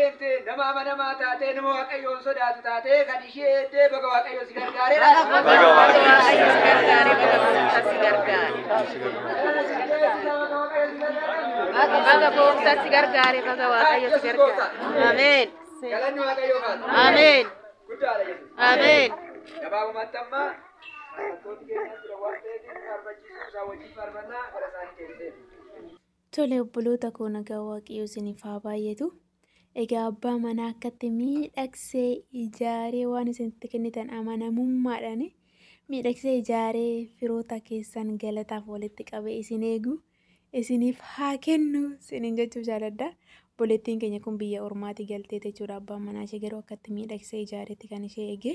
deemte nama amanamaa taatee nama Waaqayyoon sodaatu taatee kan ishee eeddee baga Waaqayyoon si gargaareedha. Baga Waaqayyo si gargaare, baga gooftaa si gargaare. Baga gooftaa si gargaare, baga Waaqayyo si gargaare. Ameen. Galanni Waaqayyoo kaatu. Ameen. Guddaadha Yesuus. Ameen. Gabaabumatti amma faarfattoonni keenya jira waan ta'eef faarfachiisuu isaa wajjin faarfannaa gara isaanii deebisee. Tole obboloota koo, nagaa Waaqayyoo isiniif haa baay'atu. Egaa abbaa manaa akkatti miidhagsee ijaaree waan isinitti kennitan amanamummaadhaan miidhagsee ijaaree firoota keessan galataaf walitti qabee isin eegu isiniif haa kennu isiniin jechuuf jaaladha. Obboleettiin keenya kun biyya ormaati galtee jechuudha. Abbaan manaa ishee garuu akkatti miidhagsee ijaareetti kan ishee eege.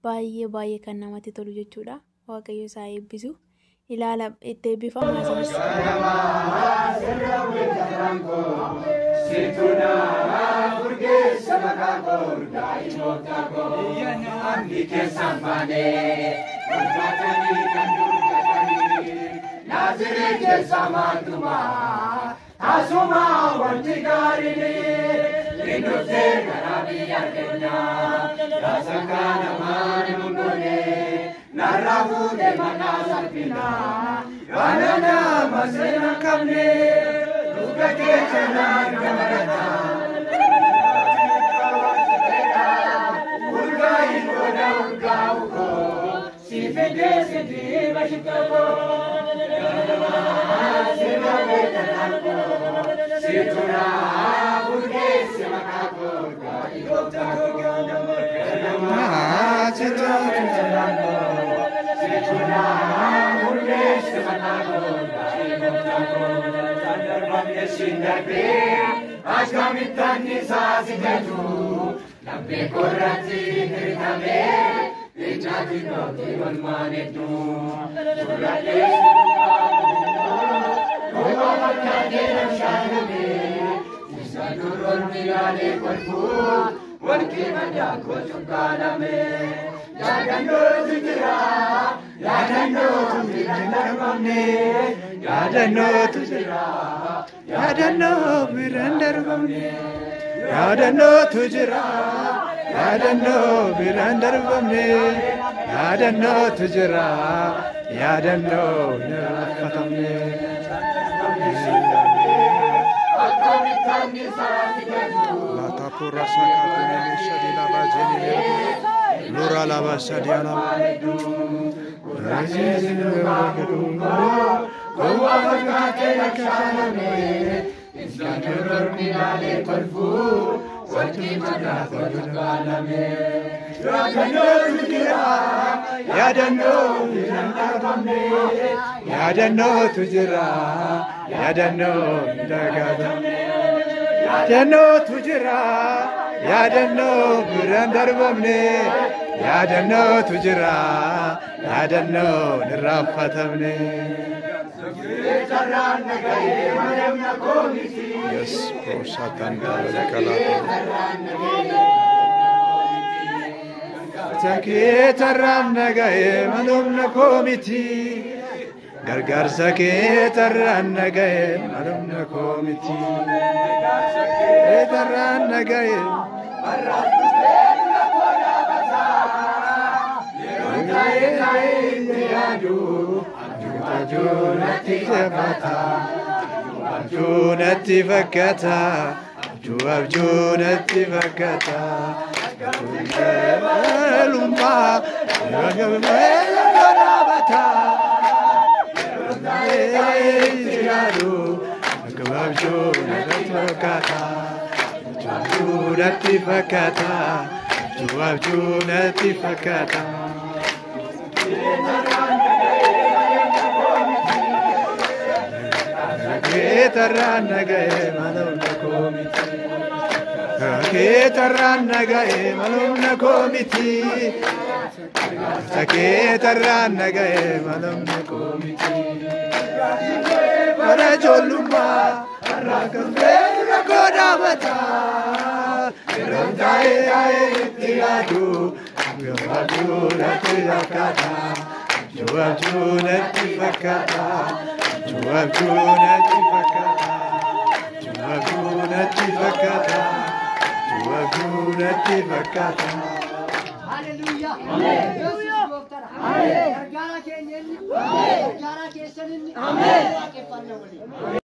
Baay'ee baay'ee kan namatti tolu jechuudha. Waaqayyo isaa eebbisu. Ilaala, itti eebbifamaa isinis. Yaadannootu jira, yaadannoo biraan darbamne. Yaadannootu jira, yaadannoo biraan darbamne. Yaadannootu jira, yaadannoo hin irraanfatamne. Laatapura sakatunele shadila bajenile lura laba shadiala rajezine bagadu gowwa fakkaatee lakkaa'ame isaan ilaalee kolfu wanti madaa kolfaalame. Yaadannootu jira, yaadannoo biraan darbamne. Yaadannootu jira, yaadannoo hin dagatamne. Yaadannootu jira, yaadannoo biraan darbamne. Yaadannootu jira, yaadannoo hin irraanfatamne. Yes, Satan Sakee tarraan naga'ee malumna koo miti. Gargaarsa kee tarraan naga'ee malumna koo miti. Tarraan naga'ee. Abjuu natti fakkaata. Abjuu natti fakkaata. Abjuu abjuu natti fakkaata. Lummaa dhaabata. Abjuu natti fakkaata. Abjuu natti fakkaata. Abjuu abjuu natti fakkaata. Keetarraan naga'ee malumna koo miti. Keetarraan naga'ee malumna koo miti. Keetarraan naga'ee malumna koo miti. Bara ijoollummaa har'a kan feetu rakkoo dhaabata. Yeroon taa'ee taa'ee itti yaadu abjuu natti fakkaata. Abjuu abjuu natti fakkaata. Abjuu abjuu natti fakkaata. Abjuu abjuu natti fakkaata. natti fakkaata. Haleluuyaa. Yesuus gooftaadha. Gargaaraa keenya inni. Gargaaraa keessan inni.